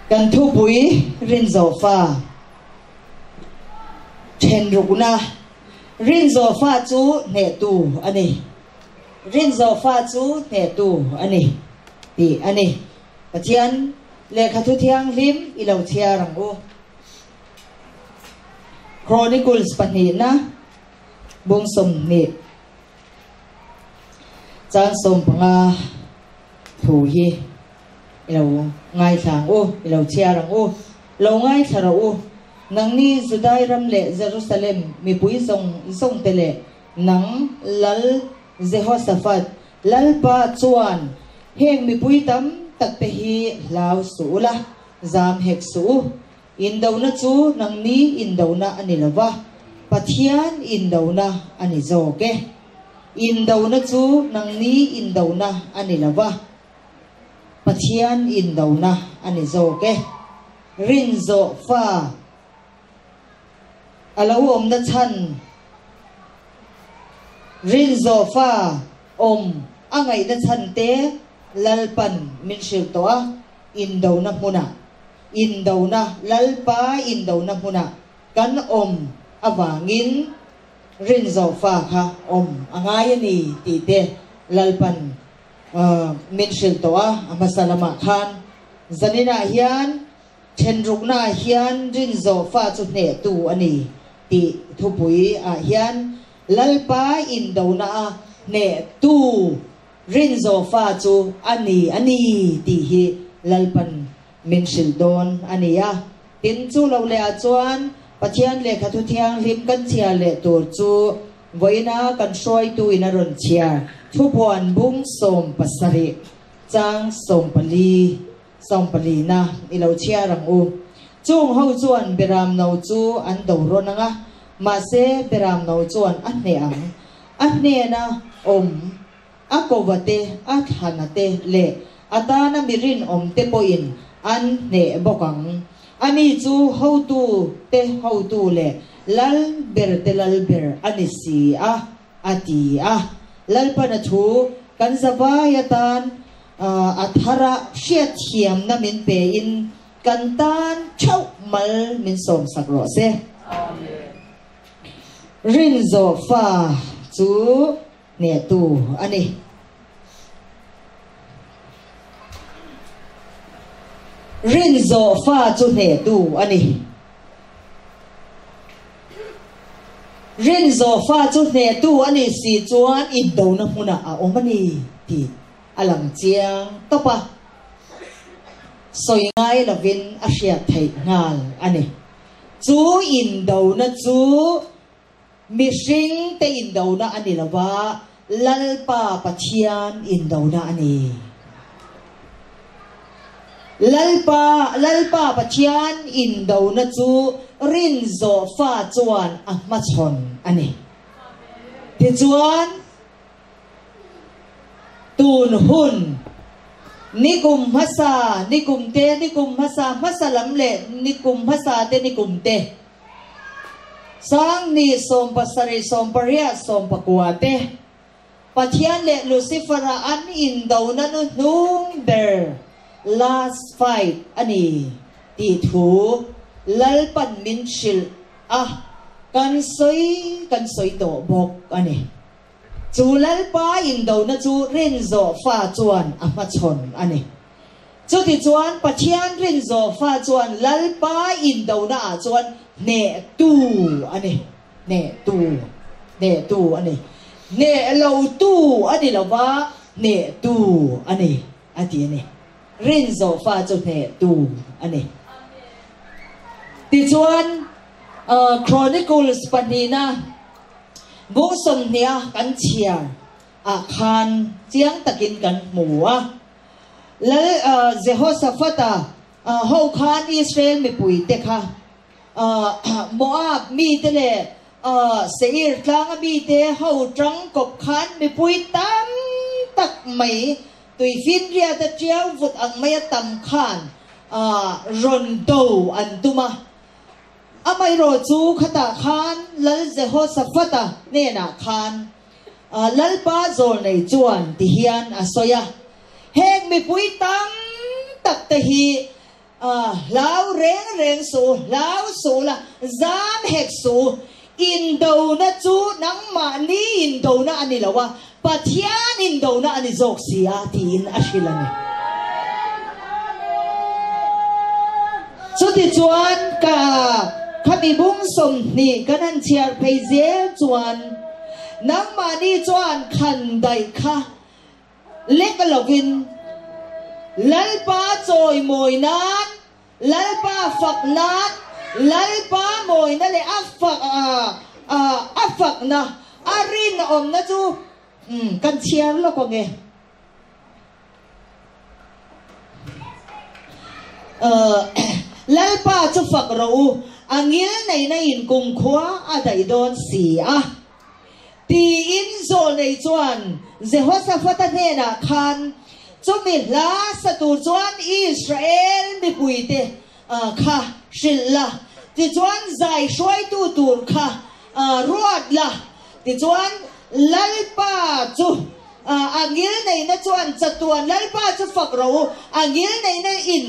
Kan thupui Rinzawh fa thenrukna, Rinzawh fa chu hnehtu a ni, Rinzawh fa chu hnehtu a ni tih a ni. Pathian lehkha thu thianghlim i lo chhiar ang u. Chronicles pahnihna bung 20 chang 15 thu hi i lo ngaithla ang u, i lo chhiar ang u. Lo ngaithla rawh u, nangni Judai ram leh Jerusalem mipui zawng zawngte leh nang Lal Jehoshaphat, Lalpa chuan heng mipui tam takte hi hlau suh ula, zam hek suh u. Indona chu nangni indona a ni lo va, Pathian indona a ni zawk e. Indona chu nangni indona a ni lo va, Pathian indona a ni zawk e. Rinzawh fa a lo awmna chhan, Rinzawh fa awm a ngaihna chhan te Lalpan min hrilh tawh a, indona hmunah, indona, Lalpa indona hmunah kan awm avangin Rinzawh fa kha awm a ngai a ni tih te Lalpan Min hrilh tawh a, a hmasa lamah khan zaninah hian thenruknaah hian rinzawh fa chu hnehtu a ni tih thupui ah hian Lalpa indona a hnehtu rinzawh fa chu a ni a ni tih hi Lalpan min hrilh dawn a ni a. Tin, chu lo leh ah chuan Pathian lehkha thu thianghlim kan chhiar leh tur chu Vawiina kan hruaitu in a rawn chhiar thubuan bung 17 chang 14, 14 na i lo chhiar ang u. Chung ho chuan Beram no chu an do rawn ang a, mahse Beram no chuan a hneh ang. A hnena awm a kova te, a thlana te leh a tana mi rinawm te pawhin an hneh bawk ang. Ani chu hotu te hotu leh lal ber te lal ber a ni si a, a ti a. Lalpana thu kan zavai atan a thara hriatthiamna min pein kan tan theuh mal min sawmsak rawh se. Rinzawh fa chu. Hnehtu a ni. Rinzawh fa chu hnehtu a ni. Rinzawh fa chu hnehtu a nih si chuan indona hmunah a awm a ni tih a lang chiang tawp a, sawi ngai lovin a hriat theih nghal a ni. Chu indona chu Mihring te indona a ni lo va, Lalpa Pathian indona a ni. Lalpa, Lalpa Pathian indona chu rinzawh fa chuan a hmachhawn a ni. Tichuan, tun hun, nikum hmasa, nikum te, nikum hmasa hmasa lam leh nikum hmasa te nikum te, 20 70 80 90 te, Pathian leh Lucifer-a an indona nu hnung ber, last fight, a ni tih thu Lalpan min hrilh a, kan sawi kan sawi tawh bawk a ni. Chu Lalpa indona chu rinzawh fa chuan a hmachhawn a ni. Chutichuan, Pathian rinzawh fa chuan Lalpa indona ah chuan hnehtu a ni, hnehtu, hnehtu a ni. Hneh lotu a ni lova, hnehtu a ni, a ti a ni. Rinzawh fa chu hnehtu a ni. Tichuan, Chronicles pahnihna bung 20 a kan chhiar ah khan chiang takin kan hmu a. Lal Jehoshaphat-a ho khan Israel mipuite kha Moab mite leh Seir tlanga mite ho tang kawp khan mipui tam tak mai tuifinriata tiau vut ang maia tam khan rawn do an tum a. Amaherawh chu khatah khan Lal Jehoshaphat-a hnenah khan Lalpa zawlnei chuan ti hian a sawi a, Heng mipui tam tak te hi Hlau reng reng suh u, hlau suh la, zam hek suh u. Indona chu nangmahni indona a ni lo a, Pathian indona a ni zawk si a, tiin a hrilh a ni. Chutichuan ka khami bung 20 kan han chhiar phei zel chuan nangmahni chuan khan daih kha lek lovin Lalpa chawimawi nan, Lalpa fak nan, Lalpa mawina leh a fak a fakna a rinawmna chu kan chhiar lawk ang e. Lalpa chu fak rawh u, a ngil neihna in kumkhua a daih dawn si a. Tiin Zawlnei chuan Jehoshaphat-a hnenah khan, Chumi hla sa tur chuan Israel mipuite kha hrilh la, tichuan zai hruaitu tur kha ruat la, tichuan Lalpa chu a ngilneihna chuan chatuan Lalpa chu fak rawh u, a ngilneihna in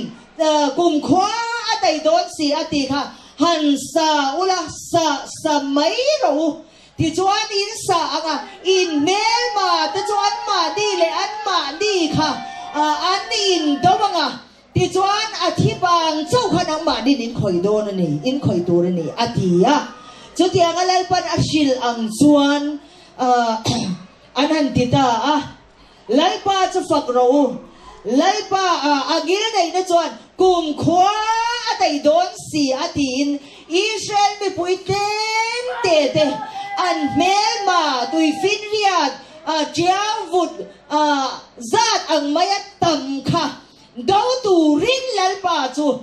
kumkhua a daih dawn si a tih kha han sa ula, sa sa mai rawh u. Tichuan in sa ang a, in hmelma te chu anmahni leh anmahni kha an indo ang a, tichuan a thi vang chauh khan angmahniin in khawih dawn a ni, in khawih tur a ni, a ti a. Chutianga Lalpan a hrilh ang chuan an han ti ta a. Lalpa chu fak rawh u. Lalpa a a ngil neihna chuan kumkhua a daih dawn si a tiin Israel mipui tlem te te an hmelma tuifinriat tiang vut zat ang maia tam kha do turin Lalpa chu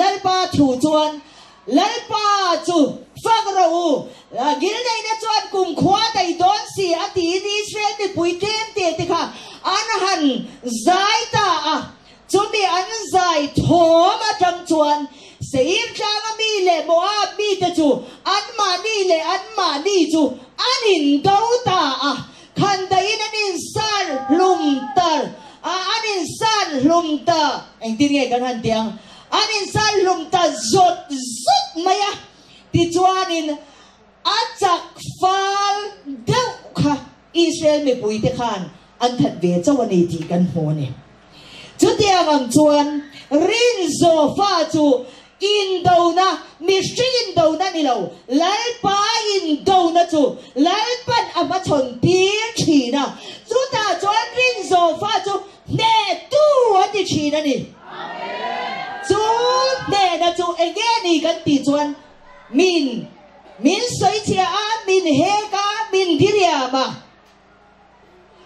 Lalpa thu chuan Lalpa chu fak rawh u, Gilneihna chuan kumkhua daih dawn si a tiin Israel mipui tlem te te kha an han zai ta a. Chumi an zai thawm atang chuan Seir tlanga mi leh Moab mite chu anmahni leh anmahni chu an indo ta a, khandaihin an insan hlum ta a, an insan hlum ta, engtin nge kan han tih ang? An insan hlum ta zawt zawt mai a, tichuanin a chak fal deuh kha Israel mipuite khan an that ve chauh a ni tih kan hmu a ni. Chutiang ang chuan Rinzawfa chu indona, mihring indona ni lo, Lalpa indona chu Lalpan a hmachhawn tir thin a, chutah chuan Rinzawfa chu Hnehtu a ti thin a ni. Chu hnehna chu enge ni kan tih chuan min min sawichhia a, min hek a, min diriam a.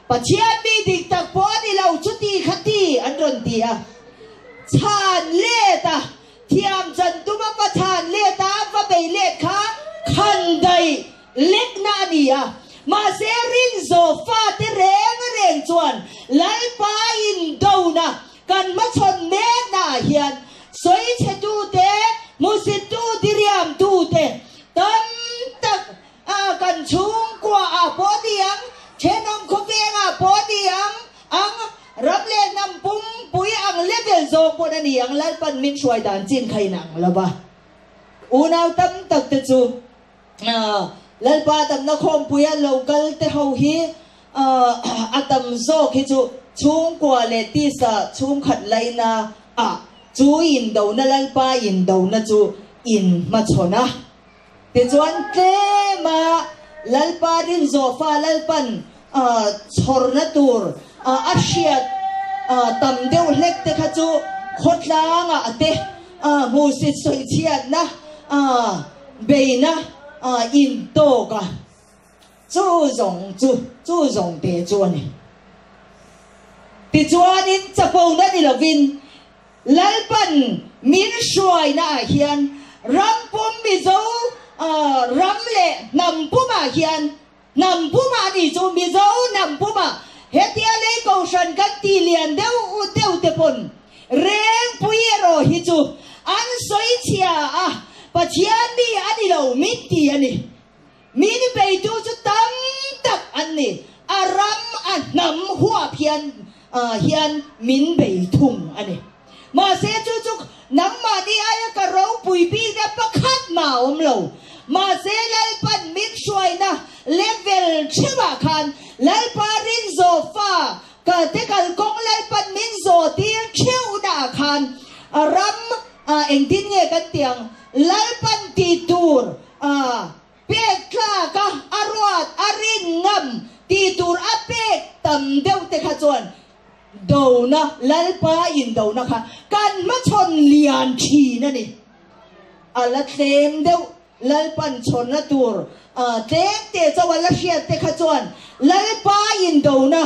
Pathian mi dik tak pawh a ni lo chuti kha ti an rawn ti a. Chhan let a, thiam chan tum a va chhan let a, va bei let kha khan daih Lekna a ni a, mahse Rinzaw fate reng reng chuan Lalpa indona kan hmachhawn meknaah hian sawichhetute, hmusittu, diriamtute tam tak kan chhungkuaah pawh ni ang, thenawm khawvengah pawh ni ang, ang ram leh hnam pumpui ang level zawng pawn a ni ang, Lalpan min hruai dan chin kha inang lo va. Unau tam tak te chu Lalpa damna khawmpuia lo kal te ho hi a tam zawk hi chu chhungkua leh tisa chhungkhat laina ah chu indona Lalpa indona chu in hmachhawn a. Tichuan tlema Lalpa rinzawhfa Lalpan chhawrna tur a hriat tam deuh hlek te kha chu khawtlangah te hmuhsit sawichhiatna Beina in tawk a, chu zawng chu, chu zawng te chu a ni. Tichuanin chapona ni lovin Lalpan min hruainaah hian ram pum Mizo ram leh hnam pumah hian hnam pumah a ni chu Mizo hnam pumah hetia lei kohhran kan ti lian deuh deuh te pawn Rengpui erawh hi chu an sawi chhia a, Pathian mi a ni lo min ti a ni. Min beitu chu tam tak an ni, a ram a hnam huap hian hian min bei thung a ni. Mahse chu chu Nangmahni aia ka ropui bikna pakhat mah a awm lo. Mahse Lalpan min hruaina level theuhah khan Lalpa rinzawh fa ka te kalkawng Lalpan min zawh tir theuhnaah khan ram engtin nge kan tih ang? Lalpan tih tur pek tlak a, a ruat, a rin ngam tih tur a pek tam deuh te kha chuan Dona, Lalpa indona kha kan hmachhawn lian thin a ni. A la tlem deuh, Lalpan chhawnna tur tlem te chauh a la hriat te kha chuan Lalpa indona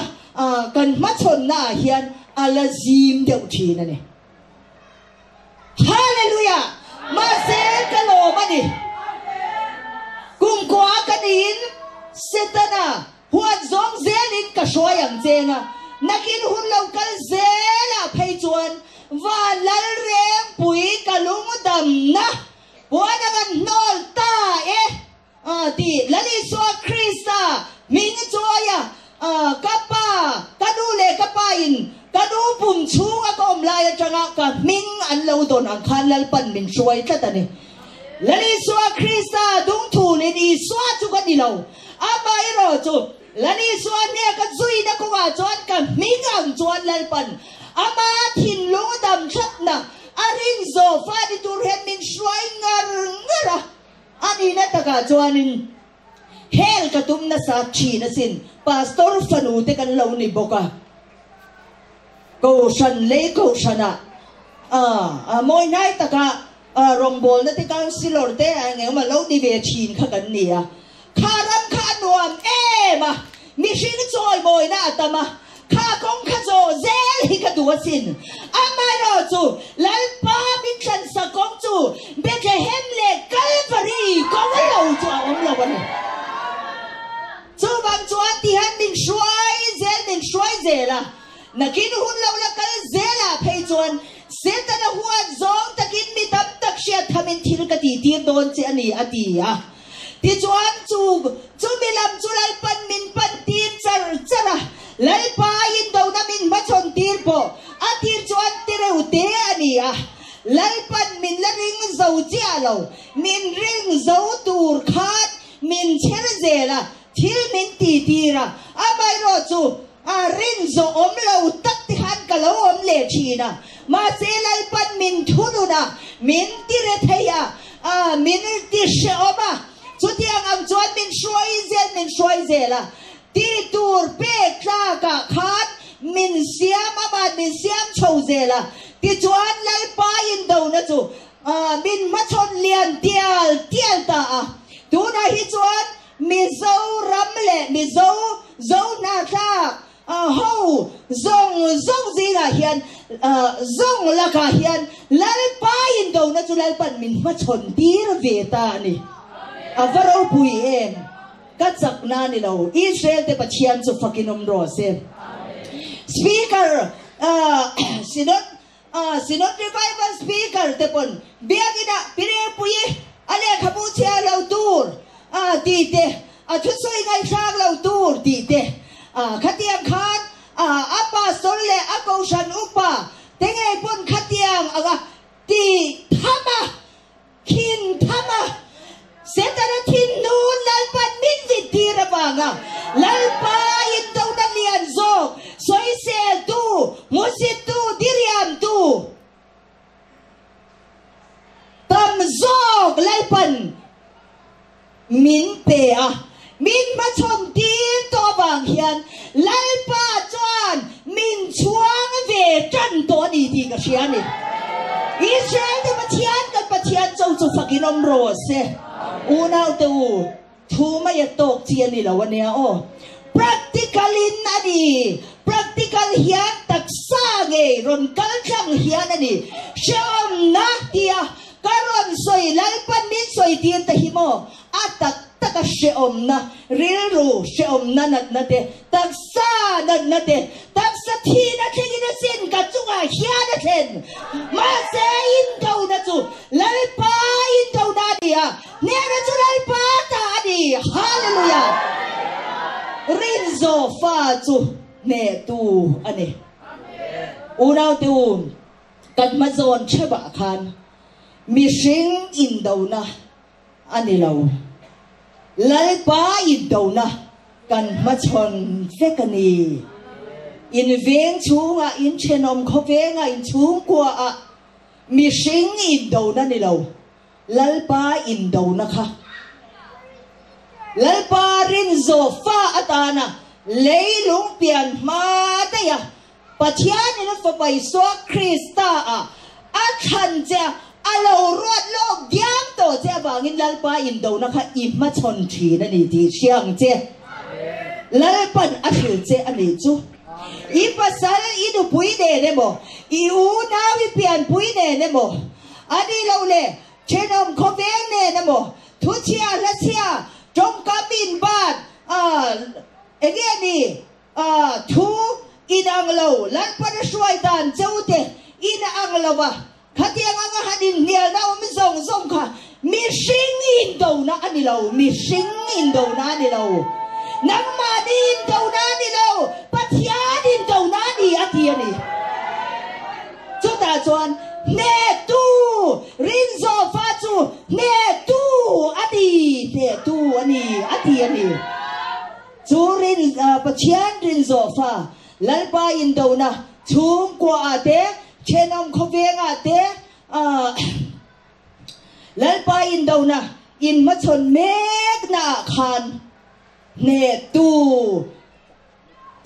kan hmachhawnna ah hian a la zim deuh thin a ni. Hallelujah! Mahse ka lawm a ni. Kumkua ka niin Setana huat zawng zelin ka hruai ang cheng a, nakin hun lo kal zelah phei chuan van lal rengpui ka lungdamna puan a kan hnawl ta e. A ti, Lal Isua Krista hming chuaia ka pa, ka nu leh ka pa in ka nu pum chhunga ka awm lai atanga ka hming an lo dawn ang khan Lalpan min hruai tlat a ni. Lal Isua Krista dungthulin Isua chu ka ni lo, amaherawh chu Lal Isua hne ka zuina kawngah chuan ka hming ang chuan Lalpan ama thinlung damthlapna a rin zawh fa ni tur hian min hruai ngar ngar a. A nihna takah chuanin hel ka tum nasa thin asin, Pastor fanu te kan lo ni bawk a, Kohhran lei Kohhranah a mawi hnai taka rawngbawlna te Councillor te eng eng lo ni ve thin kha kan ni a, kha ram kha a nuam em a, mihring chawimawina a tam a, Kha kawng kha zawh zel hi ka duh asin. Amaherawh chu Lalpa min thlansak kawng chu Bethlehem leh Kalvari kawng lo chu a awm lo a ni. Chuvang chuan tihian min hruai zel min hruai zel a, nakin hun lo la kal zelah phei chuan Setana huat zawng takin mi tam tak hriat thamin thil ka tihtir dawn che a ni a ti a. Tichuan chu chumi lam chu Lalpan min pan tir char char a, Lalpa indona min hmachhawn tir pawh a tir chuan tireu te a ni a, Lalpan min la ring zo chiah lo, min ring zo tur khan min chher zel a, thil min ti tir a, amaherawh chu a rin zawh awm lo tak te khan ka lo awm leh thin a, mahse Lalpan min thunun a, min ti re thei a, a min ti hrehawm a, chutiang ang chuan min hruai zel min hruai zel a, ti tur pek tlakah khan min siam aman min siam chho zel a, tichuan Lalpa indona chu min hmachhawn lian tial tial ta a, tunah hi chuan Mizoram leh Mizo Zohnahthlak ho zawng zawng zingah hian zawng lakah hian Lalpa indona chu Lalpan min hmachhawn tir ve ta a ni. A va ropui em! Ka chakna a ni lo. Israel te Pathian chu fakin awm rawh se. Speaker Synod Synod Revival Speaker te pawn Biakinah Pirepui a lehkhabu chhiar lo tur tih te, a thusawi ngaihthlak lo tur tih te, khatiang khan a pastor leh a kohhran upa te ngei pawn khatiang anga tih tham a Thin tham a, Setana thin nun Lalpan min vit tir avanga Lalpa indona lian zawk sawiseltu, hmusittu, diriamtu tam zawk Lalpan min pe a, min hmachhawn tir tawh avang hian Lalpa chuan min chhuang ve tan tawh a ni tih ka hria a ni. Israel te Pathian kan Pathian cho chu fakin awm rawh se. Unaute u, thu mai a tawk chi a ni lo a nia aw. Practical in a ni, practical hian taksa ngei rawn kal tlang hian a ni. Hrehawmna tia Ka rawn sawi Lalpan min sawi tir te hi maw a tak taka hrehawmna, rilru hrehawmna natna te, taksa natna te, taksa thihna thlengin a sin ka chungah hian a thlen. Mahse indona chu Lalpa indona a ni a, hnehna chu Lalpa ta a ni. Hallelujah! Rinzawh fa chu hnehtu a ni. Unaute u. Kan hma zawn theuhah khan mihring indona a ni lo. Lalpa indona kan hmachhawn vek a ni. In veng chhungah, in thenawm khawvengah, in chhungkuaah mihring indona ni lo. Lalpa indona kha Lalpa rinzawh fa atana leilung pian hma daih a, Pathianin a Fapa Isua Krista ah a thlan che a, a lo ruat lawk diam tawh che avangin Lalpa indona kha i hmachhawn thin a ni tih hria ang che. Lalpan a hrilh che a nih chu. I pasal, i nupui nen emaw, i unau, i pianpui nen emaw, A ni lo le, thenawm khawveng nen emaw, thuchhia, hlachhia, tawngkam inbat, enge ni, thu inang lo, Lalpana hruai dan cheu te inang lo va, khatiang anga han inhnialna awm zawng zawng kha mihring indona a ni lo, mihring indona a ni lo, nangmahni indona a ni lo, Pathian indona a ni a ti a ni. Chutah chuan hnehtu Rinzawfa chu hnehtu a ni, hnehtu a ni, a ti a ni. Chu rin Pathian Rinzawfa Lalpa indona chhungkuaah te, thenawm khawvengah te, Lalpa indona inhmachhawn meknaah khan hnehtu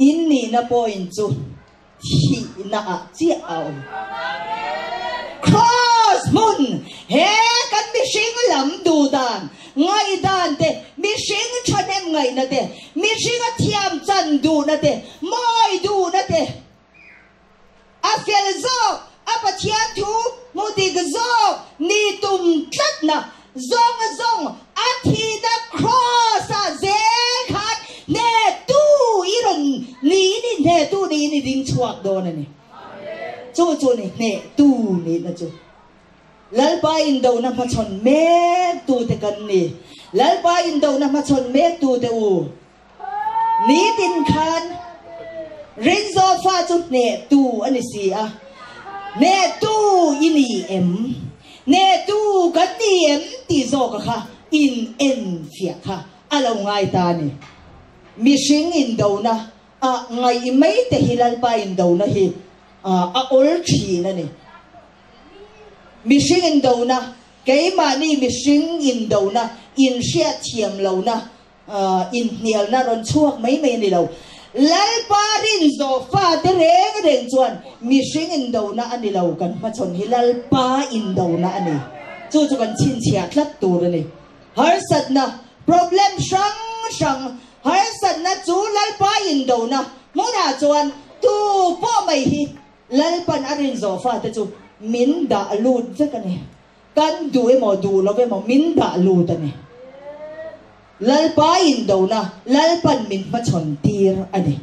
In nihna point chu thihna ah chiah a awm. Cross hmun he kan mihring lam duh dan, ngaihdan te, mihring thahnem ngaihna te, mihring a thiam chan duhna te, mawi duhna te, A fel zawk, a Pathian thu hmu dik zawk ni tum tlatna zawng zawng a thihna Kraws ah zel khan hnehtu i rawn niin i hnehtu niin i ding chhuak dawn a ni. Chu chu ni hnehtu nihna chu. Lalpa indona hmachhawn mek tute kan ni. Lalpa indona hmachhawn mek tute u. Nitin khan Rinzaw fa chu hnehtu a ni si a, hnehtu i ni em? Hnehtu kan ni em tih zawka kha in en fiah kha a lo ngai ta a ni. Mihring indona ah ngaih mai te hi Lalpa indona hi a awl thin a ni. Mihring indona, keimahni mihring indona, inhriatthiam lohna Inhnialna rawn chhuak mai mai a ni lo. Lalpa rinzawh fate reng reng chuan mihring indona a ni lo, kan hmachhawn hi Lalpa indona a ni. Chu chu kan chhinchhiah tlat tur a ni. Harsatna, problem hrang hrang, harsatna chu Lalpa indona hmunah chuan tu pawh mai hi Lalpan a rinzawh fate chu min dah lut vek a ni. Kan duh emaw duh lo emaw min dah lut a ni. Lalpa indona Lalpan min hmachhawn tir a ni.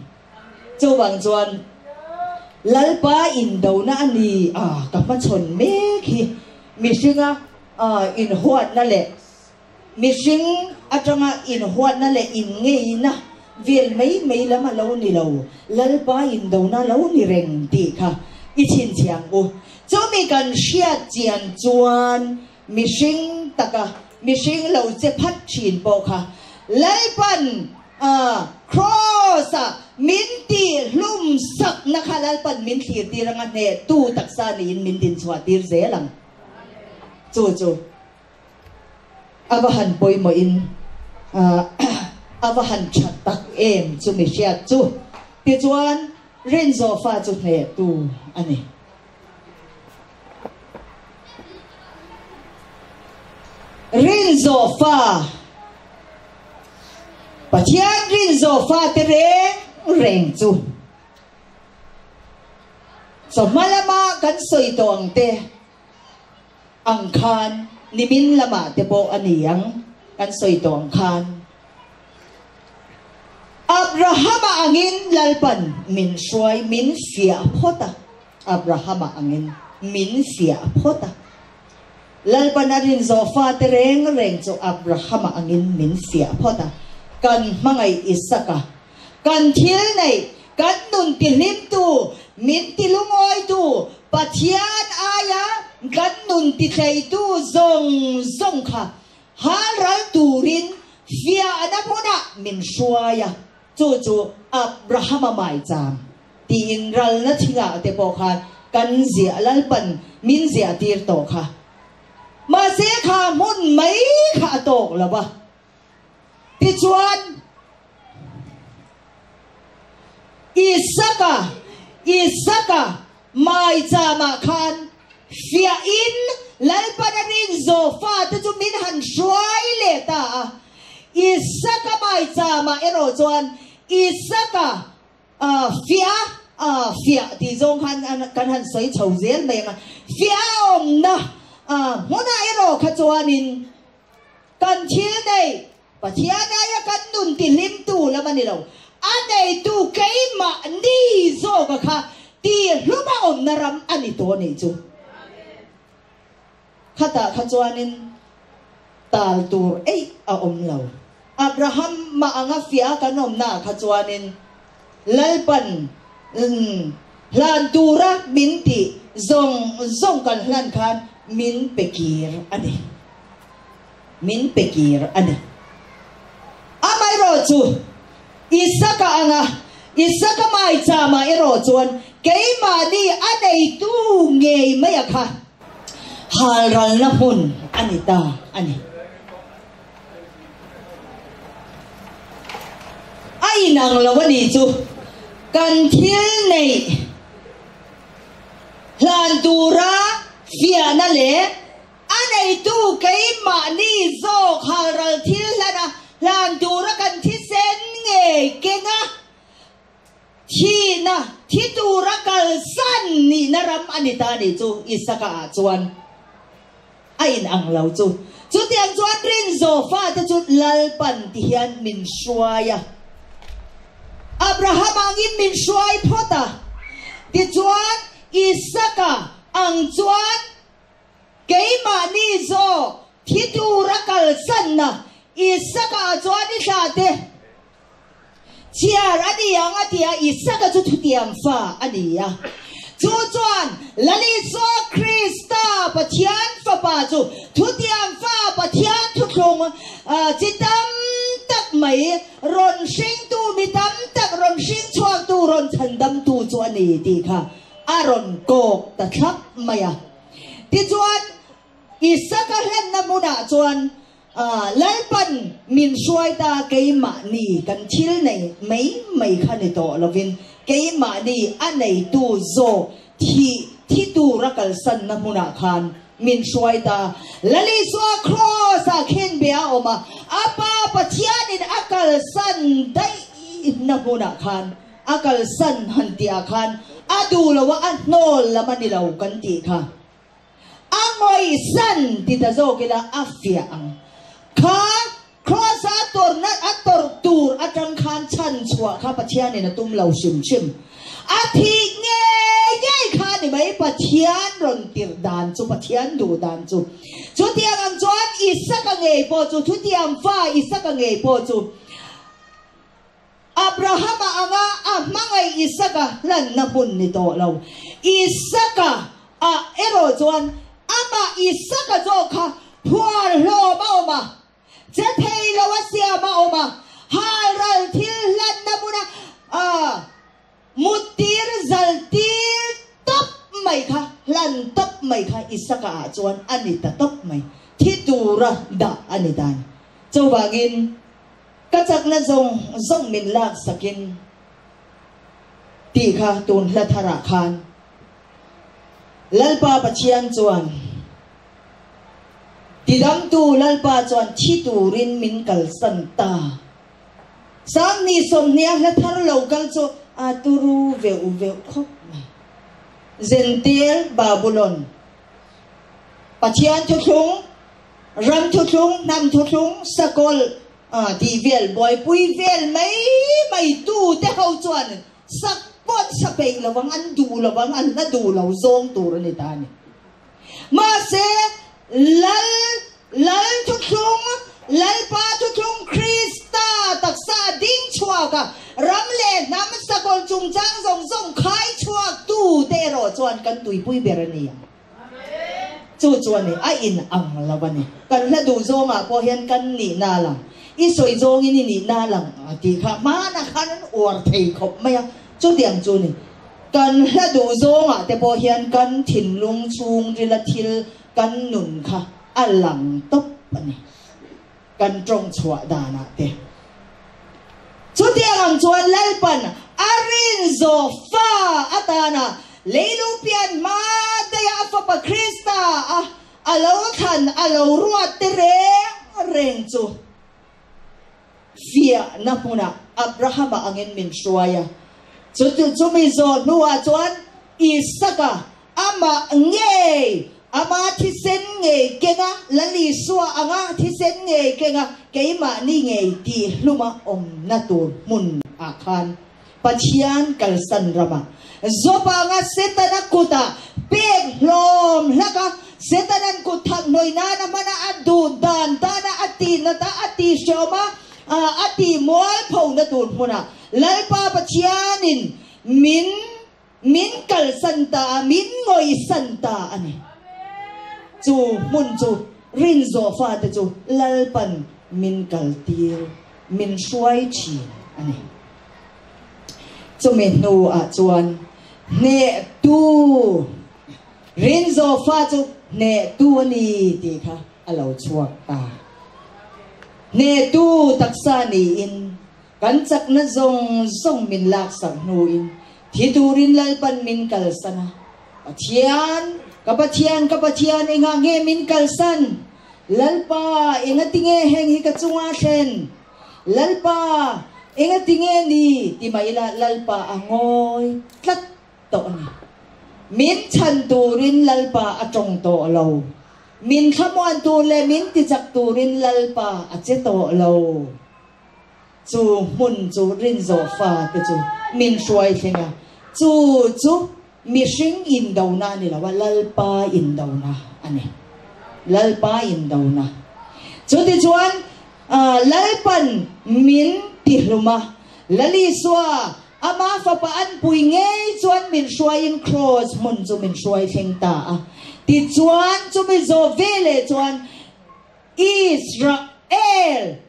Chuvang chuan Lalpa indona a ni a ka hmachhawn mek hi mihringa inhuatna leh Mihring atanga inhuatna leh inngeina vel mai mai lam a lo ni lo, Lalpa indona lo ni reng tih kha i chhinchhiah ang u. Chumi kan hriat chian chuan mihring taka mihring lo che phat thin pawh kha Lalpan Kraws-ah min tihhlum sakna kha Lalpan min thlir tir anga hnehtu taksa niin min dinchhuah tir zel ang. Chu chu. A va han pawimawhin a va han tha tak em chu mi hriat chu. Tichuan Rinzawh fa chu hnehtu a ni. Rinzawh fa, Pathian Rinzawh fa te reng reng chu chawhma lama kan sawi tawh ang te, Ang khan nimin lamah te pawh a ni ang kan sawi tawh ang khan Abrahama angin Lalpan min hruai min fiah phawt a, Abrahama angin min fiah phawt a. Lalpan a rin zawh fate reng reng chu Abrahama angin min fiah phawt a, kan hmangaih Isaka Kan thil neih, kan nun tihlimtu, min tilungawitu, Pathian aia kan nun tithleitu zawng zawng kha halral turin fiahna hmunah min hruai a, chu chu Abrahama maicham tiin ralna thingah te pawh khan kan ziah Lalpan min ziahtir tawh kha. Mahse kha hmun mai kha a tawk lo a. Tichuan, Isaka, Isaka maicham-ah khan fiahin Lalpan a rin zawh fate chu min han hruai leh ta a. Isaka maicham-ah erawh chuan Isaka fiah a, fiah tih zawng khan kan han sawi chho zel mai ang a, fiah a awmna hmunah erawh kha chuanin, Kan thil nei, Pathian aia kan nun tihlimtu lam a ni lo. A neitu keimahni zawka kha tihluma awmna ram a ni tawh nih chu. Khatah kha chuanin tal tur eih a awm lo. Abraham mah anga fiah kan awmnaah kha chuanin Lalpan hlan tura min tih zawng zawng kan hlan khan min pe kir a ni. Min pe kir a ni. Amaherawhchu, Isaka anga Isaka maichama erawh chuan keimahni a neitu ngei mai a kha halralna hmun a ni ta a ni. A inang lo a ni chu kan thil neih hlan tura fiahna leh a neitu keimahni zawk halral thil hlana hlan tura kan thisen ngei keng a, thihna thi tura kalsan nihna ram a ni ta a ni chu Isaka ah chuan. A in ang lo chu. Chutiang chuan rinzawh fate chu Lalpan ti hian min hruai a. Abraham angin min hruai phawt a. Tichuan Isaka ang chuan keimahni zawk thi tura kalsanna Isaka ah chuan i thlah te Chhiar a ni ang a ti a, Isaka chu thutiang fa a ni a. Chu chuan Lal Isua Krista, Pathian Fapa chu thutiang fa Pathian thuthlung chi tam tak mai rawn hringtu, mi tam tak rawn hring chhuaktu, rawn chhandamtu chu a ni tih kha a rawn kawk ta thlap mai a. Tichuan, Isaka hlenna hmunah chuan Lalpan min hruai ta keimahni kan thil nei mai mai kha ni tawh lovin keimahni a neitu zawk thi thi tura kalsanna hmunah khan min hruai ta. Lal Isua Kraws-ah khin be a awm a, a Pa Pathianin a kalsan daihna hmunah khan a kalsan han tihah khan a duh lo a, a hnawl lam a ni lo kan tih kha. A ngawisan ti ta zawk ila a fiah ang. Kha Kraws a tawrhna a tawrh tur atang khan chhan chhuah kha Pathianin a tum lo hrim hrim. A thih ngei ngei kha a ni mai Pathian rawn tirh dan chu Pathian duh dan chu. Chutiang ang chuan Isaka ngei pawh chu thutiang fa Isaka ngei pawh chu Abrahama anga a hmangaih Isaka hlanna hmun ni tawh lo. Isaka ah erawh chuan amah Isaka zawk kha phuar hlawm a awm a, che thei lo a siam a awm a, halral thil hlanna hmuna muttir zal tir tawp mai kha hlan tawp mai kha Isaka ah chuan a ni ta tawp mai. Thi tura dah a ni dan. Chuvangin. Ka chakna zawng zawng min lak sakin tih kha tun hla tharah khan Lalpa Pathian chuan tidamtu Lalpa chuan thi turin min kalsan ta. Sanghnih 20 a hla thar lo kal chu a turu veuh veuh khawp mai. Zentel Babulon Pathian thuthlung Ram thuthlung, hnam thuthlung, sakawlh tih vel buaipui vel mai mai tu te ho chuan sak pawh an sa peih lo ang, an duh lo ang, an la duh lo zawng tur a ni ta a ni. Mahse, Lal, Lal thuthlung, Lalpa thuthlung Krista taksa ding chhuak a, ram leh hnam sakawlh. chungchang zawng zawng khai chhuak tu te erawh chuan kan tuipui ber a ni ang. Chu chu a ni, a in ang lo a ni. Kan hla duh zawngah pawh hian kan nihna a lang, i sawi zawngin i nihna a lang tih kha hmanah khan an uar thei khawp mai a, chutiang chu a ni. Kan hla duh zawngah te pawh hian kan thinlung chhungrila thil kan nun kha a lang tawp a ni. Kan tawng chhuah danah te. Chutiang ang chuan Lalpan a rin zawh fa atana leilung pian hma daia a Fapa Krista a a lo thlan a lo ruat te reng reng chu fiahna hmunah Abrahama angin min hruai a. Chumi zawh hnuah chuan Isaka Amah ngei, ama thisen ngei kenga, Lal Isua anga thisen ngei kenga keimahni ngei tihhluma awmna tur hmun ah khan Pathian kalsan ramah Zopanga Setana kutah pek hlawm hlak a, Setanan kut thak hnawi nana hmana a duh dan dana a tih nat a, a tih hreawm a, a tih mualphona tur hmunah Lalpa Pathianin min Min kalsan ta a, min ngawisan ta a ni. Chu hmun chu rinzawh fate chu Lalpan min kaltir, min hruai thin a ni. Chumi hnuah chuan hnehtu, rinzawh fa chu hnehtu a ni tih kha a lo chhuak ta. Hnehtu taksa niin Kan chakna zawng zawng min laksak hnuin thi turin Lalpan min kalsan a. Pathian, ka Pathian, ka Pathian, engah nge min kalsan? Lalpa, engatinge heng hi ka chunga thlen? Lalpa, engatinge ni? ti mai ila Lalpa a ngawi tlat tawh a ni. Min chhan turin Lalpa a tawng tawh lo. Min thlamuan tur leh min tichak turin Lalpa a che tawh lo. Chu hmun chu rinzawh fate chu min hruai thleng a, chu chu mihring indona a ni lo a, Lalpa indona a ni. Lalpa indona. Chutichuan Lalpan min tihlum a, Lalisua ama fapa an pui ngei chuan min hruaiin Kraws hmun chu min hruai thleng ta a. Tichuan chumi zawh veleh chuan Israel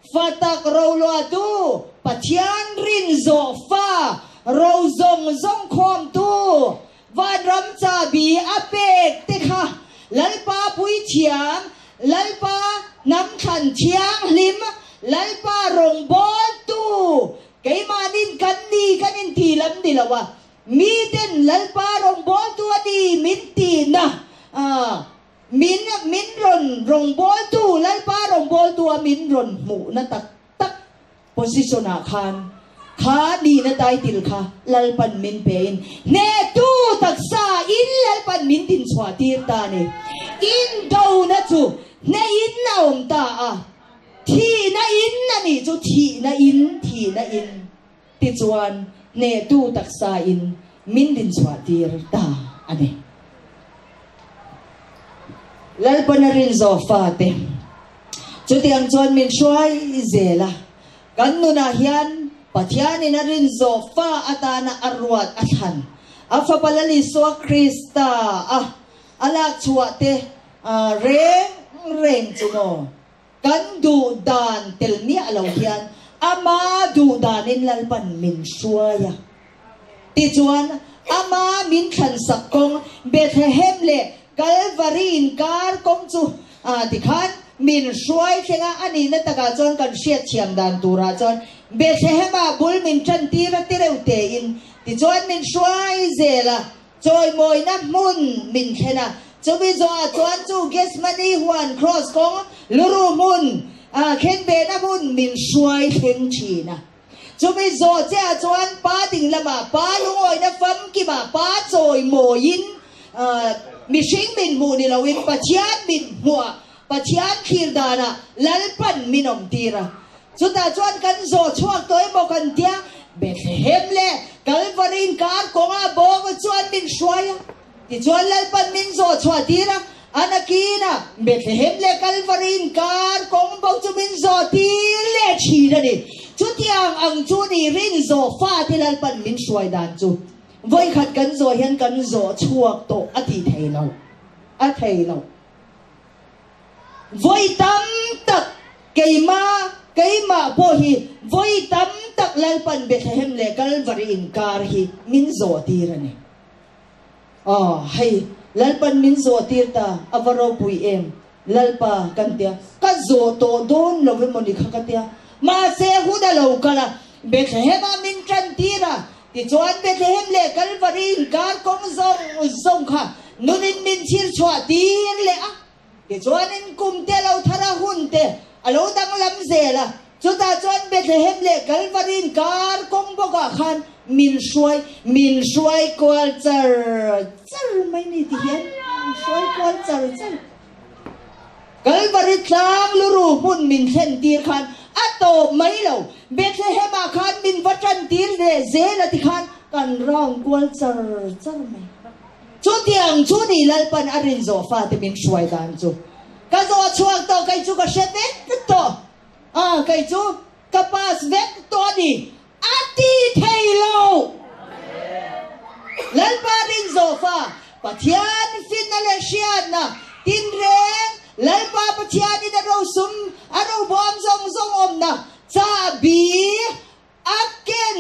Fa tak roluahtu, Pathian rin zawh fa ro zawng zawng khawmtu, vanram chahbi a pek te kha Lalpa puithiam, Lalpa hnamthlan thianghlim, Lalpa rawngbawltu, keimahnin kan ni kan inti lam ni lo a, miten Lalpa rawngbawltu a ni min tihna Min min rawn rawngbawltu, Lalpa rawngbawltu a min rawn hmuhna tak tak position ah khan kha nihna title kha Lalpan min pe in hnehtu taksa in Lalpan min dinchhuah tir ta a ni. Indona chu hneh in a awm ta a, thihna in a nih chu thihna in thihna in Tichuan, hnehtu taksa in min dinchhuah tir ta a ni. Lalpana rinzawh fate, chutiang chuan min hruai zel a, kan nunah hian Pathianin a rinzawh fa atana a ruat a thlan, a Fapa Lal Isua Krista a a lak chhuah te reng reng chu maw? Kan duh dan tel miah lo hian ama duh danin Lalpan min hruai a. Tichuan, ama min thlansak kawng Bethlehem leh Kalvari inkar kawng chu tikhan min hruai thleng a, a nihna takah chuan kan hriatthiam dan turah chuan Bethlehem-ah bul min tantir a ti reuh tein tichuan min hruai zel a. Chawimawina hmun min thlen a, chumi zawhah chuan chu Gethsemane huan kraws kawng luru hmun, khenbehna hmun min hruai thleng thin a. Chumi zawh chiahah chuan Pa ding lamah Pa lungawina famkimah Pa chawimawiin mihring min hmuh ni loin Pathian min hmuhah Pathian thlir danah Lalpan min awmtir a. Chutah chuan kan zawh chhuak tawh emaw kan tia, Bethlehem leh Kalvari inkar kawngah bawng chuan min hruai a. Tichuan Lalpan min zawh chhuah tir a, a nakinah Bethlehem leh Kalvari inkar kawng bo chu min zawh tir leh thin a ni. Chutiang ang chu ni rin zawh fate Lalpan min hruai dan chu vawikhat kan zawh hian kan zawh chhuak tawh a ti thei lo. A thei lo. Vawi tam tak keima keimah pawh hi vawi tam tak Lalpan Bethlehem leh Kalvari inkar hi min zawh tir a ni. Aw hei Lalpan min zawh tir ta a va ropui em Lalpa kan tia ka zawh tawh dawn lo emaw ni kha ka tia mahse hun a lo kal a Bethlehem ah min tan tir a tichuan Bethlehem leh Kalvari inkar kawng zawng zawng kha nunin min thir chhuah tir leh a tichuanin kum te lo thar a hun te a lo danglam zel a chutah chuan Bethlehem leh Kalvari inkar kawng bawkah khan min hruai min hruai kual char char mai ni ti hian min hruai kual char char. Kalvari tlang luru hmun min thlen tir khan a tawp mai lo Bethlehem ah khan min va tan tir leh zel a ti khan kan round kual char char mai. Chutiang chu ni Lalpan a rin zawh fate min hruai dan chu ka zawh chhuak tawh kei chu ka hre vek tawh a kei chu ka pass vek tawh a ni a ti thei lo. Lalpa rin zawh fa Pathian finna leh hriatna tinreng Lalpa Pathianin a rosum a robawm zawng zawng awmna chahbi a ken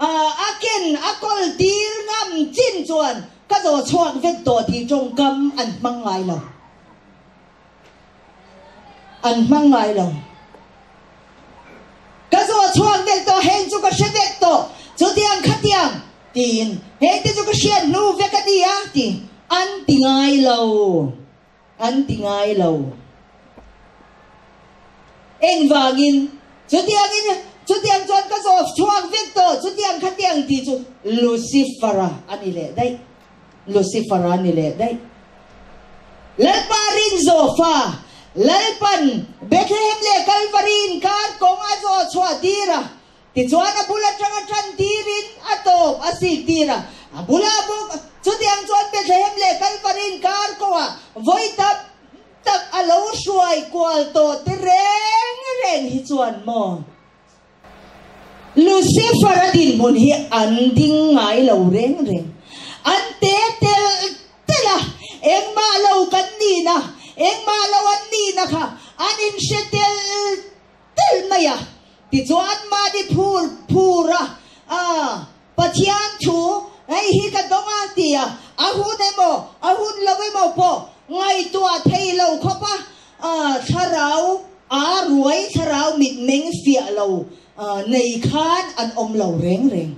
a ken a kawl tir ngam chin chuan ka zawh chhuak vek tawh tih tawngkam an hmang ngai lo. An hmang ngai lo. Ka zawh chhuak vek tawh, heng chu ka hre vek tawh, chutiang khatiang tiin heng te chu ka hriat hnu vek a ni a ti an ti ngai lo. An ti ngai lo. Engvangin chutiangin chutiang chuan ka zawh chhuak vek tawh, chutiang khatiang tih chu Lucifer-a a ni leh daih. Lucifer a ni leh daih. Lalpa rin zawh fa, Lalpan Bethlehem leh Kalvari inkar kawng a zawh chhuah tir a, tichuan a bul atanga tan tirin a tawp a sik tir a, a bulah bawk chutiang chuan Bethlehem leh Kalvari inkar kawngah vawi tam tak a lo hruai kual tawh te reng reng hi chuan maw? Lucifer a dinhmun hi an ding ngai lo reng reng. An te telh telh a, engmah lo kan nihna, engmah lo an nihna kha an inhre telh telh mai a. Tichuan mahni phur phur a, a Pathian thu hei hi ka dawng a ti a, a hun emaw, a hun lo emaw pawh ngaihtuah thei lo khawp a, thlarau a ruai thlarau mitmeng fiah lo nei khan an awm lo reng reng.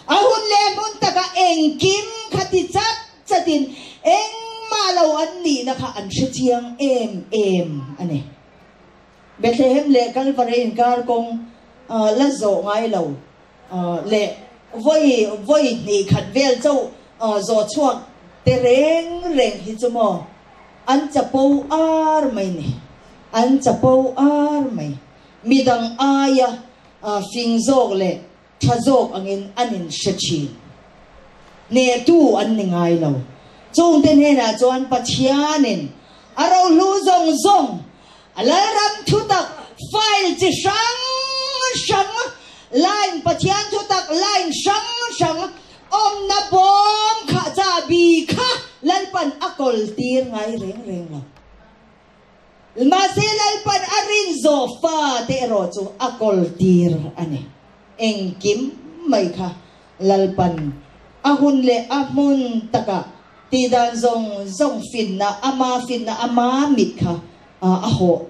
A hun leh hmun taka engkim kha ti chat chatin engmah lo an nihna kha an hre chiang em em a ni. Bethlehem leh Kalvary inkar kawng la zawh ngai lo leh vawi vawi hnih khat vel chauh zawh chhuak te reng reng hi chu maw an chapo ar mai ni, an chapo ar mai. Midang aia fing zawk leh tha zawk angin an inhre thin. Hnehtu an ni ngai lo. Chungte hnenah chuan Pathianin a rohlu zawng zawng A Lalram thutak file chi hrang hrang, line Pathian thutak line hrang hrang awmna bawm khah chahbi kha Lalpan a kawl tir ngai reng reng lo. Mahse Lalpan a rin zawh fa te erawh chu a kawl tir a ni. Engkim mai kha Lalpan a hun leh a hmun takah tihdan zawng zawng finna, ama finna, ama mit kha a hawh,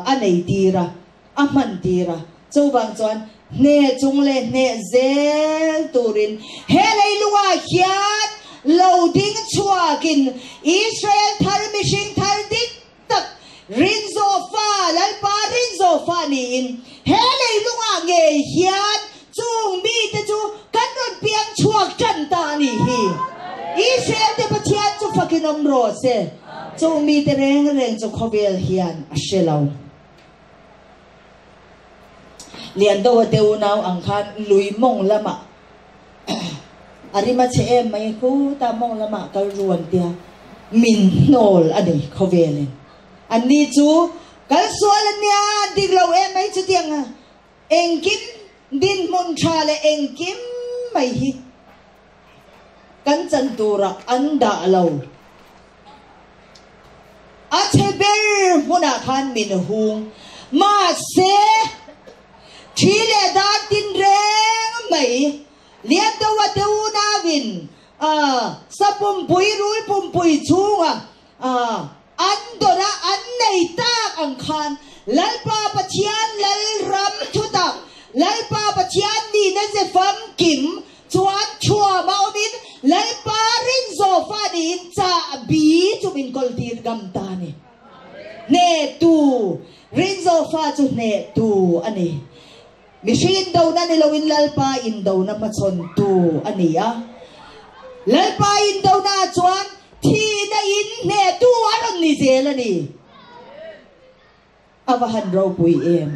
a nei tir a, a hman tir a. Chuvang chuan hneh chung leh hneh zel turin he leilungah hian lo ding chhuakin Israel thar mihring thar dik tak Rinzawh fa, Lalpa Rinzawh fa niin he leilungah ngei hian chung mite chu kan rawn piang chhuak tan ta a nih hi. Israel te Pathian chu fakin awm rawh se. Chung mite reng reng chu khawvel hian a hre lo. Liandoa te unau ang khan lui mawng lamah a rim a chhe em mai khuta mawng lamah kal ru an tia min hnawl a ni khawvelin. Anni chu kal sual an nia, an dik lo em mai chutiang a. Engkim dinhmun tha leh engkim mai hi kan chan turah an dah lo. A chhe ber hmunah khan min hung. Mahse, thi leh dan tinreng mai Liandoa te unauin sa pumpui rul pumpui chhunga an dawn a an nei tak ang khan Lalpa Pathian Lalram thutak, Lalpa Pathian nihna ze famkim chuan thuam a awmin Lalpa rinzawh fa niin chahbi chu min kawltir ngam ta a ni. Hnehtu, rinzawh fa chu hnehtu a ni. Mihring indona ni loin Lalpa indona hmachhawntu a ni a. Lalpa indona ah chuan thihna in hnehtu a rawn ni zel a ni. A va han ropui em!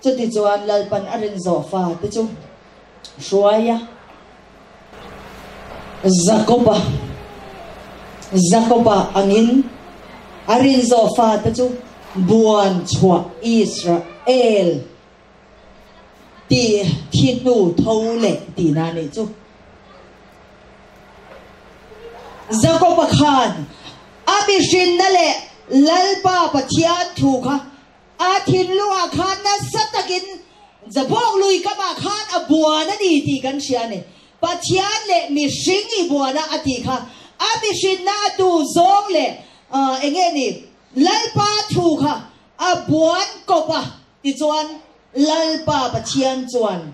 Chutichuan Lalpan a rin zawh fa te chu hruai a. Jakoba, Jakoba angin a rin zawh fa te chu buan chhuah Israel tih thi hnu tho leh tihna a nih chu. Jakoba khan a mihrinna leh Lalpa Pathian thu kha a thinlungah khan nasa takin Jabok lui kamah khan a buan a ni tih kan hria a ni. Pathian leh mihring i buana a tih kha a mihrinna a tu zawng leh eng nge ni Lalpa thu kha a buan kawp a, tichuan Lalpa Pathian chuan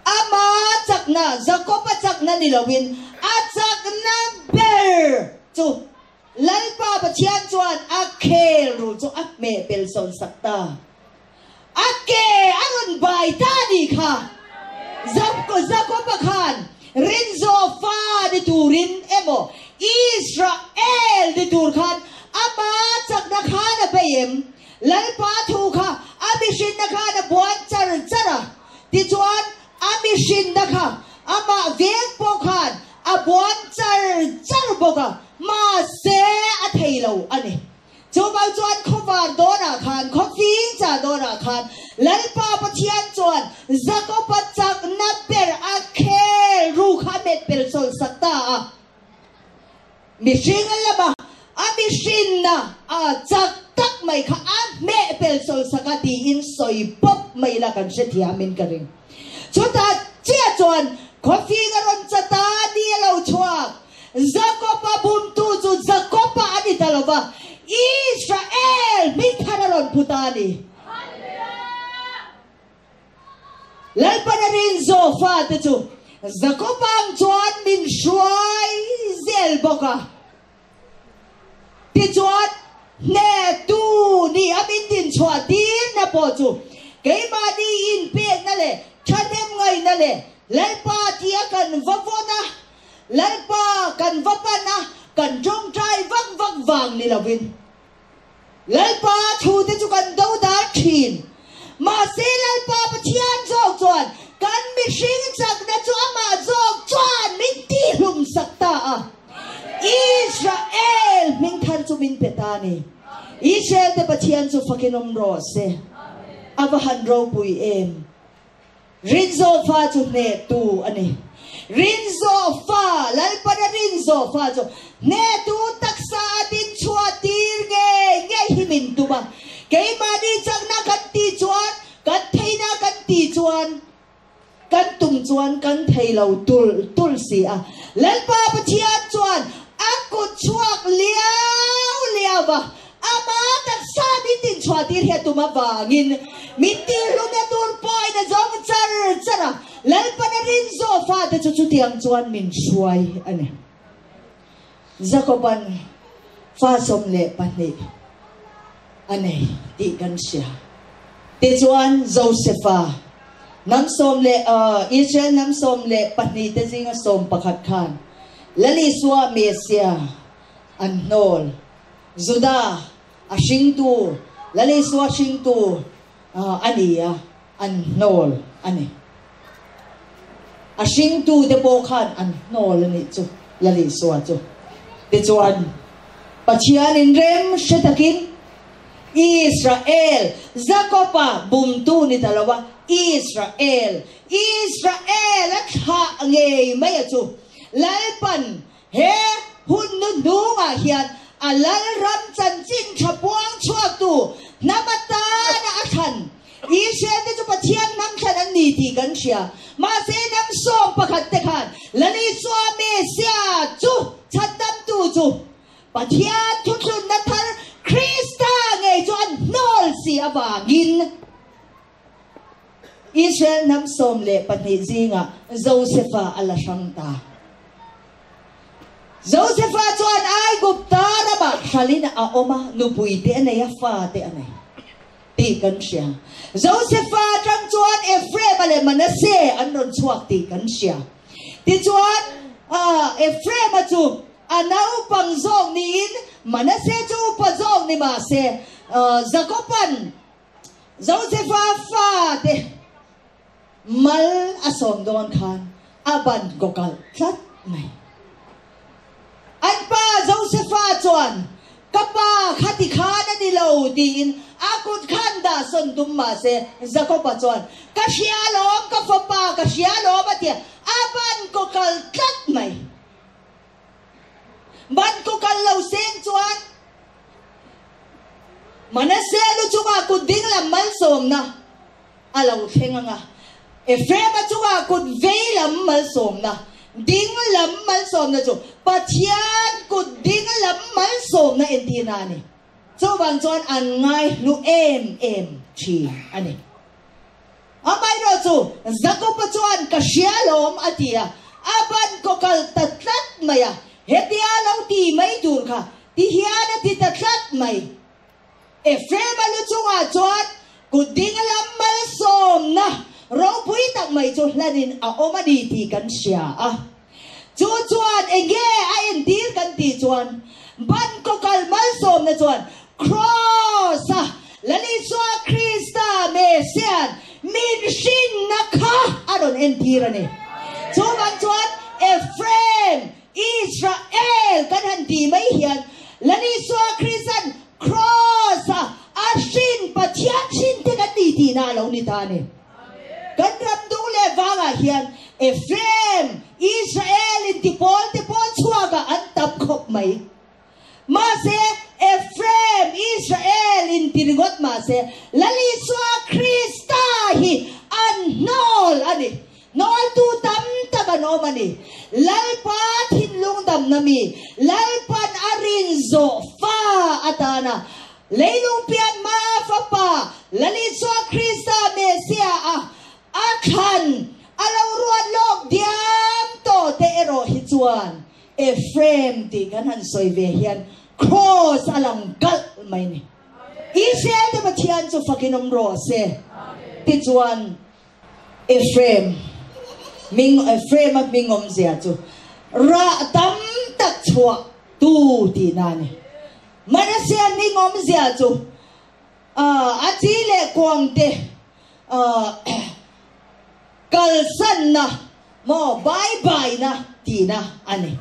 ama chakna, Jakob-a chakna ni loin a chakna ber chu Lalpa Pathian chuan a khel rul chu a hmeh pel sawn sak ta. A ke a rawn bai ta a nih kha. Jakob-a khan rinzawh fa ni turin emaw Israel ni tur khan ama chakna khan a bei em? Lalpa thu kha a mihrinna khan a buan char char a, tichuan a mihrinna kha amah veng pawh khan a buan char char bawk a, mahse a thei lo a ni. Chuvang chuan khawvar dawnah khan, khawfing chah dawnah khan Lalpa Pathian chuan Jakoba chakna ber a khel ru kha a met pel chawlh sak ta a. Mihring lama a mihrinna a chak tak mai kha a hmeh pel chawlh sak a tiin sawi pawp mai ila kan hrethiamin ka ring. Chutah chiah chuan khawfing a rawn chat a, ni a lo chhuak. Jakob-a bumtu chu Jakob-a a ni ta lo va, Israel hming thar a rawn pu ta a ni. Lalpan a rin zawh fate chu Jakob-a ang chuan min hruai zel bawk a. Tichuan, hnehtu ni a min dinchhuah tirna pawh chu keimahni inpekna leh thahnem ngaihna leh Lalpa tia kan va vawn a, Lalpa kan va pan a, kan tawngtai vak vak vang ni lovin Lalpa thute chu kan do dar thin. Mahse Lalpa Pathian zawk chuan kan mihring chakna chu amah zawk chuan min tihlum sak ta a. Israel hming thar chu min pe ta a ni. Israel te Pathian chu fakin awm rawh se. A va han ropui em! Rinzawh fa chu hnehtu a ni. Rinzawh fa, Lalpana rinzawh fa chu hnehtu taksa a din chhuah tir ngei ngei hi min tum a. Keimahni chakna kan tih chuan, kan theihna kan tih chuan, kan tum chuan kan thei lo tulh tulh si a. Lalpa Pathian chuan a kut chhuak liau liau va, Ama taksa min dinchhuah tir hi a tum avangin min tihhlumna tur pawhin a zawng char char a, Lalpana rin zawh fate chu chutiang chuan min hruai a ni. Jakoban fa 12 a nei tih kan hria. Tichuan Josefa hnam sawm leh Israel hnam 12 te zinga 11 khan Lal Isua Messia an hnawl. Juda a hringtu, Lal Isua hringtu a ni a, an hnawl a ni. A hringtu te pawh khan an hnawl a nih chu, Lal Isua chu. Tichuan, Pathianin rem hre takin. Israel, Jakoba bumtu ni ta lo a, Israel, Israel a thlah ngei mai a chu. Lalpan he hun nu hnungah hian a Lalram chanchin tha puang chhuaktu hnam atana a thlan. Israel te chu Pathian hnam thlan an ni tih kan hria. Mahse hnam 11 te khan Lal Isua Messiah chu chhandamtu chu Pathian thuthlunna thar Krista ngei chu an hnawl si avangin Israel hnam 12 zingah Josefa a la hrang ta. Josefa chuan Aigupta ramah hralin a awm a, nupui te a nei a, fa te a nei tih kan hria. Josefa atang chuan Ephraim-a leh Manasseh an rawn chhuak tih kan hria. Tichuan, Ephraim-a chu a naupang zawk niin Manasseh chu upa zawk ni mah se, Jakob-a'n Josefa fate mal a sawm dawn khan a ban kawkalh tlat mai. An pa Josefa chuan, Ka pa kha ti khan a ni lo, tiin a kut khan dah sawn tum mah se, Jakob-a chuan, Ka hria alawm, ka fapa, ka hria alawm, a ti a, a ban kawkalh tlat mai. Ban kawkalh lo seng chuan Manasseh lu chungah kut ding lam malsawmna a lo thleng ang a, Ephraim-a chungah kut vei lam malsawmna, ding lam malsawmna chu Pathian kut ding lam malsawmna entirna a ni. Chuvang chuan an ngaihlu em em thin a ni. Amaherawh chu Jakob-a chuan ka hria lawm a ti a, a ban kaw kal ta tlat mai a, hetia lo ti mai tur kha ti hian a ti ta tlat mai. Ephraim-a lu chungah chuan kut ding lam malsawmna ropui tak mai chu hlanin a awm a ni tih kan hria a. Chu chuan enge a entir kan tih chuan ban kaw kal malsawmna chuan Kraws-a Lal Isua Krista Messian min hrinna kha a rawn entir a ni. Chuvang chuan Ephraim, Israel kan han tih mai hian Lal Isua Krista'n Kraws-a a hrin Pathian hrin te kan ni tihna a lo ni ta a ni. Kan ram dung leh vangah hian Ephraim, Israel in ti pawl te pawl chhuakah an tam khawp mai. Mahse, Ephraim, Israel in ti ringawt mahse, Lal Isua Krista hi an hnawl a ni. Hnawltu tam tak an awm a ni. Lalpa thinlung damna mi, Lalpan a rin zawh fa atana Leilung pian hma Fapa, Lal Isua Krista Messiah a a thlan a lo ruat lawk diam tawh te erawh hi chuan Ephraim tih kan han sawi ve hian Kraws a lang kalh mai ni. Israel te Pathian chu fakin awm rawh se. Tichuan Ephraim hming Ephraim a hming awmzia chu rah tam tak chhuah tu tihna a ni. Manasseh hming awmzia chu a chi leh kuang te kalsanna maw bai baina tihna a ni.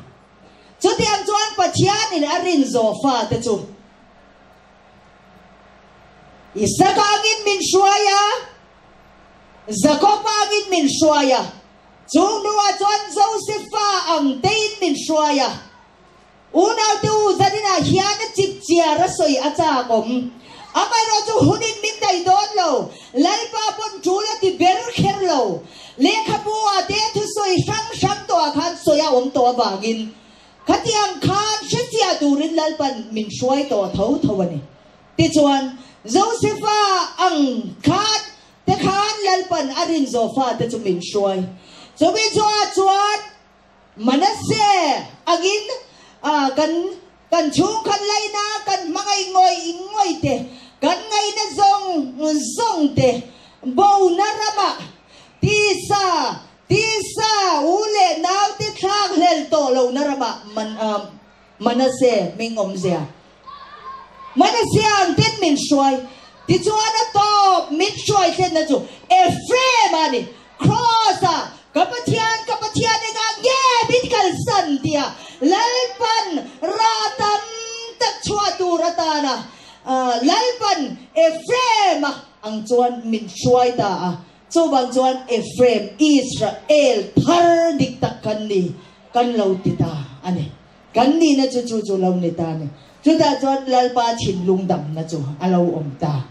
Chutiang chuan Pathianin a rin zawh fate chu Isaka angin min hruai a, Jakoba angin min hruai a, chung hnuah chuan Josefa ang tein min hruai a. Unaute u, zaninah hian a chip chiar a sawi a chak awm. Amaherawh chu hunin min daih dawn lo, Lalpa pawn tul a ti ber kher lo. Lehkhabu ah te thusawi hrang hrang tawhah khan sawi a awm tawh avangin khatiang khan hrefiah turin Lalpan min hruai tawh tho tho a ni. Tichuan, Josefa ang khan te khan Lalpan a rin zawh fate chu min hruai. Chumi chungah chuan Manasseh angin kan kan chhungkhat laina kan hmangaih ngawih ngawih te, kan ngaihna zawng zawng te bona ramah tisa tisa u leh naute thlak hlel tawh lohna ramah Manasseh hming awmzia Manasseh ang ten min hruai. Tichuan a tawp min hruai thlenna chu Ephraim a ni. Kraws-a Ka Pathian, ka Pathian engah nge min kalsan tia Lalpan rah tam tak chhuah tur atana Lalpan. chuan min hruai ta a. Chuvang chuan Ephraim, Israel thar dik tak kan ni, kan lo ti ta a ni. Kan nihna chu chu chu lo ni ta a ni. Chutah chuan Lalpa thinlung damna chu a lo awm ta.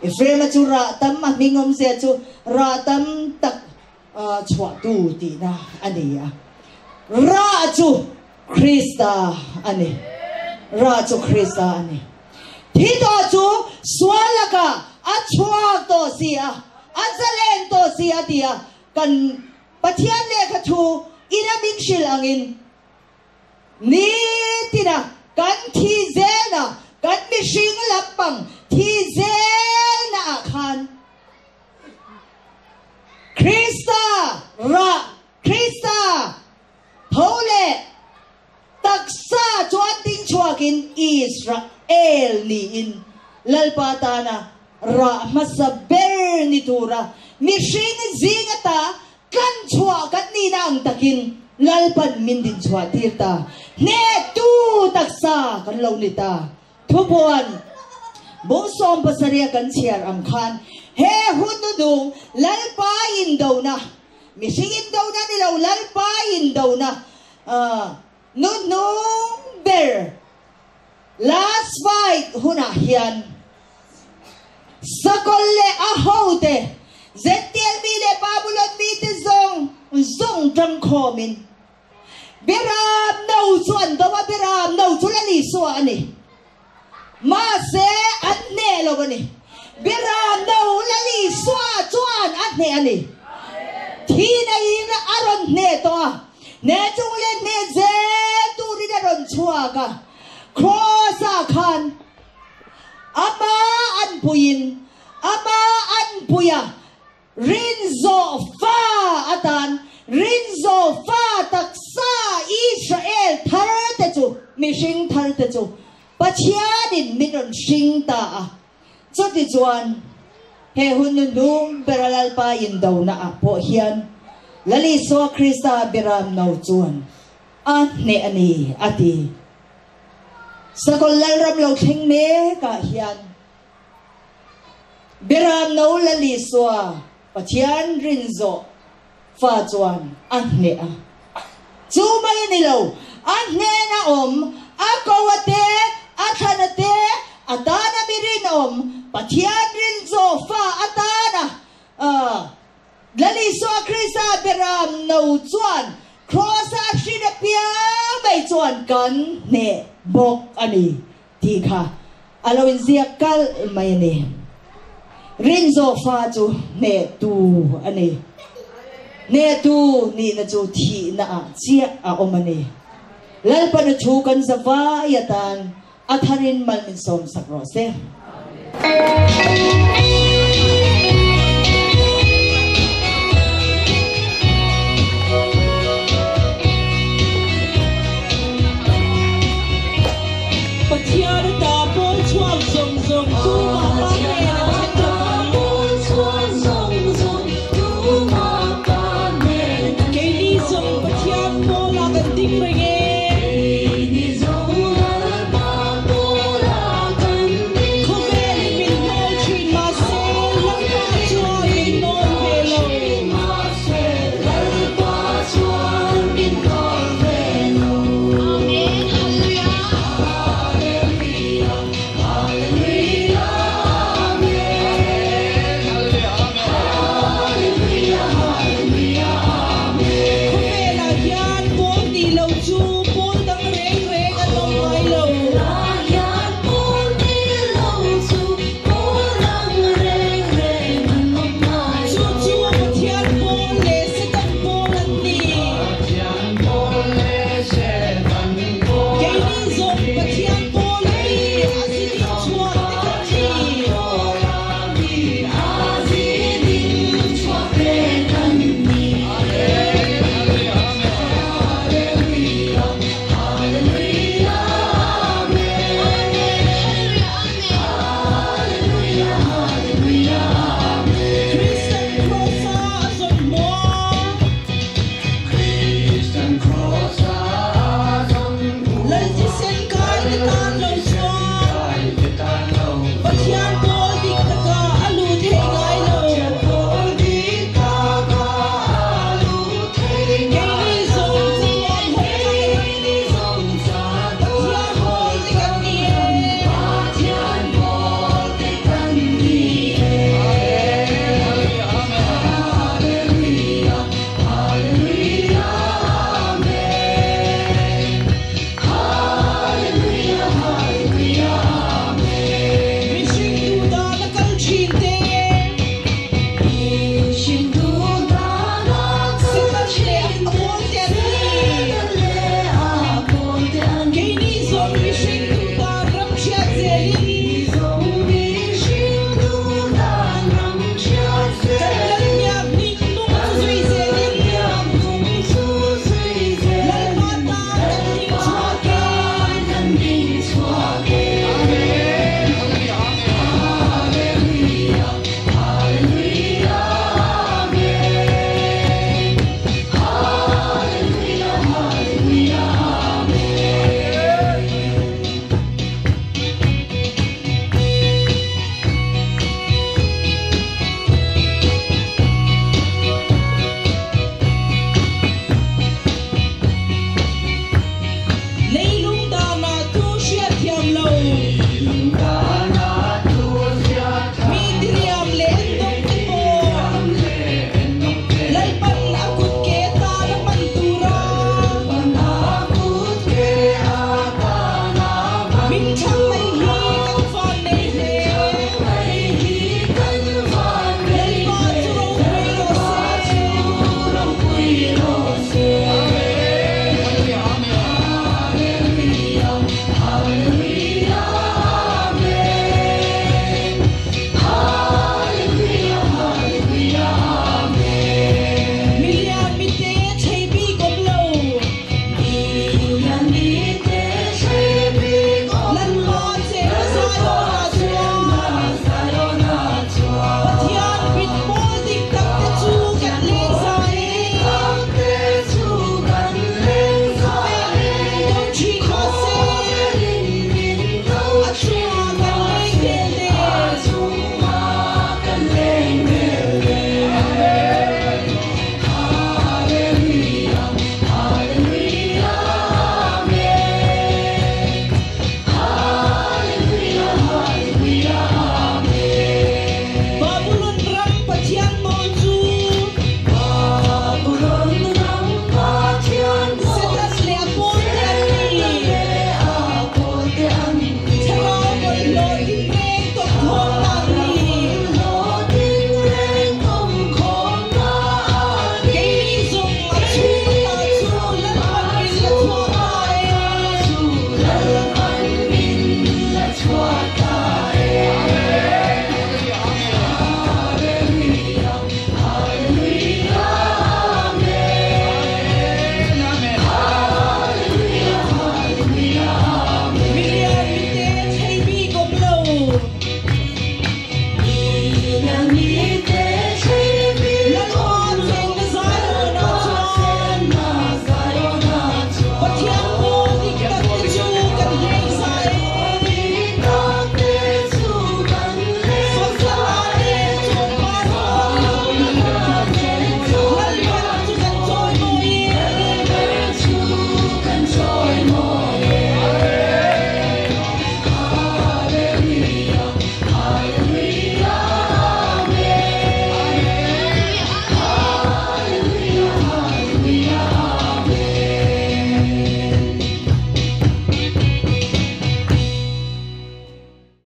Ephraim-a chu rah tam, a hming awmzia chu rah tam tak chhuahtu tihna a ni a. Rah chu Krista a ni. Rah chu Krista a ni. Thi tawh chu sual lakah a chhuak tawh si a, a zalen tawh si a ti a, kan Pathian lehkha thu ina min hrilh angin nitina kan thi zelna, kan mihring lampang thi zelna ah khan Krista rah, Krista tho leh taksa chuan ding chhuakin Israel niin Lalpa tana rah hmasa ber ni tura mihring zing ata tlan chhuah kan nihna ang takin Lalpan min din chhuah tir ta. Hnehtu taksa kan lo ni ta. Thupuan bung 70 kan chhiar ang khan he hun hnuhnung Lalpa indona, mihring indona ni lo Lalpa indona hnuhnung ber last fight hunah hian Sakawlh leh a hote, Zential mi leh Babulon mite zawng zawng tangkhawmin Beram no chu an do a, Beram no chu Lal Isua a ni. Mahse, an hneh lo a ni. Beram no Lal Isua chuan a hneh a ni. Thina in a rawn hneh tawh a, hneh chung leh hneh zel turin a rawn chhuak a. Kraws-ah khan ama an puiin ama an pui a. Rinzawh fa atan rinzawh fa taksa Israel thar te chu, mihring thar te chu Pathianin min rawn hring ta a. Chutichuan, he hun nuhnung ber a Lalpa indona ah pawh hian Lal Isua Krista Biram no chuan a hneh a ni, a ti. Sakawlh Lalram lo thleng mek ah hian Beram no Lal Isua, Pathian rinzawh fa chuan a hneh a. Chu mai a ni lo, a hnena awm, a ko a te, a thlan a te, a tana mi rinawm, Pathian rinzawh fa atana Lal Isua Krista Beram no chuan Kraws-a a hrin apiang mai chuan kan hneh bawk a ni. Tih kha a lo inziak kalh mai a ni. Rinzawh fa chu hnehtu a ni. Hnehtu nihna chu thihna ah chiah a awm a ni. Lalpana thu kan za vai atan a tharin mal min sawm sak rawh se. Pathian ata pawl chhuak zawng zawng tumah pa nen an then lo ang. Keini zawng Pathian pawlah kan ding reng e.